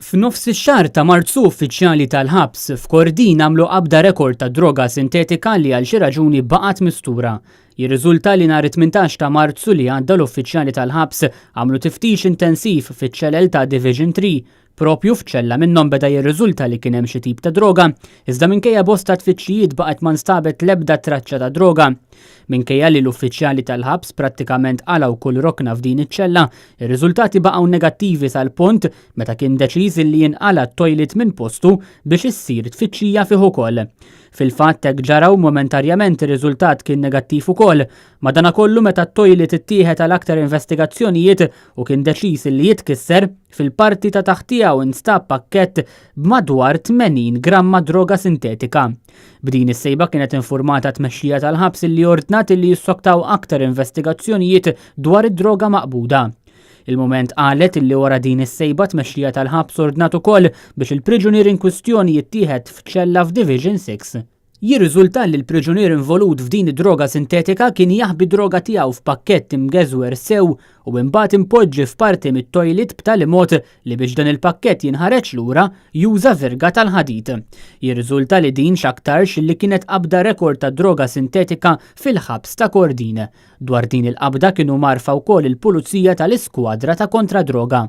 F'nofs ix-xahar ta' Marzu uffiċjali tal-ħabs f'Kordin għamlu qabda rekord ta' droga sintetika li għal xi raġuni baqgħet mistura. Jirriżulta li nhar it-18 ta' Marzu li għadda l-uffiċjali tal-ħabs għamlu tiftix intensiv fiċ-ċelel ta' Division 3. Propju f'ċella minnhom beda jirriżulta li kien hemm xi tip ta' droga, iżda minkejja bosta tfittxijiet baqgħet ma nstabet l-ebda traċċa ta' droga. Minkejja li l-uffiċjali tal-ħabs prattikament qalgħu kull rokna f'din iċ-ċella, ir-riżultati baqgħu negattivi sal-punt meta kien deċiż li jinqala' t-toilet minn postu biex issir tfittxija fih ukoll. Fil-fatt hekk ġara u momentarjament ir-riżultat kien negattiv ukoll. Madanakollu meta t-toilet ittieħed għal aktar investigazzjonijiet u kien deċiż li jitkisser, fil-parti ta' taħt tiegħu instab pakkett b'madwar 80 gramma droga sintetika. B'din is-sejba kienet infurmata t-tmexxija tal-ħabs li ordnat li jissoktaw aktar investigazzjonijiet dwar id-droga maqbuda. Il-Mument qalet li wara din is-sejba tmexxija tal-ħabs ordnat ukoll biex il-priġunier in kwistjoni jittieħed f'ċella f'Division 6. Jirriżulta li l-priġunier involut f'din id-droga sintetika kien jaħbi d-droga tiegħu f'pakkett imgeżwer sew u imbagħad impoġġi f'parti mit-toilet b'tali mod li biex dan il-pakkett jinħareġ lura juża virga tal-ħadid. Jirriżulta li din x'aktarx li kienet qabda rekord ta' droga sintetika fil-ħabs ta' Kordin. Dwar din il-qabda kienu mgħarrfa wkoll il-Pulizija tal-Iskwadra ta' Kontra Droga.